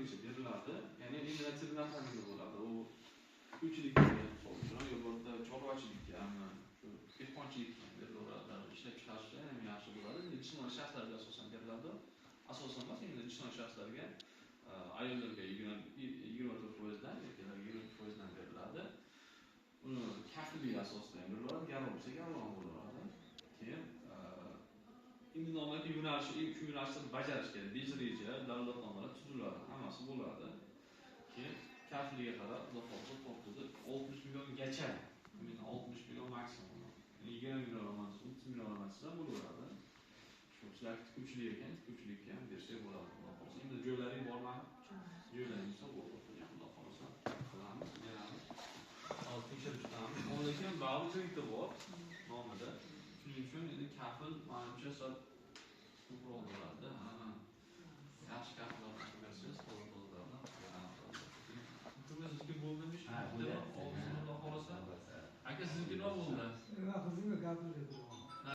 bo'yicha beriladi. Ya'ni именно целенаправленно bo'ladi. U tikuvchilikka, misol uchun, yo bo'lmasa chorvachilikkami, shu dehqonchilikka berilaveradi. Ishlab chiqarishda ham yaxshi bo'ladi. Endi jismoniy shaxslarga asosan beriladi. Asosan emas, endi jismoniy shaxslarga, ayollarga 24%dan, erkaklarga 20%dan beriladi. Uni kafillik asosida ham beriladi, garov bo'lsa garov ham bo'laveradi. Keyin именно yo'nalishi, shu yo'nalishni bajarish kerak. Biz reja, dalolatnomalar tuziladi, hammasi bo'ladi. Keyin kafilligiga qarab, Xudo xohlasa, topdi 60 milliongacha, именно 60 million maksimum. 20 million olaman, 30 million olaman desa bo'laveradi. Shu sizlar tikuvchilik ekan, tikuvchilikka ham bersak bo'ladi, Xudo xohlasa. Endi joylaring bormi? Joylaring bo'lsa bo'ldi. Xudo xohlasa qilamiz, beramiz. Hozir tekshirib chiqamiz. Lekin ba'zi krediti bor nomida. Shuning uchun endi kafil manimcha sal ko'proq bo'ladi. Ha. Yaxshi kafillar bersangiz, to'g'ri to'g'rilardan beramiz. Sizniki bo'ldimi ish? Ha, bo'lyapti. Xudo xohlasa. Aka, sizniki nima bo'ldi? Qizimga gapirdi.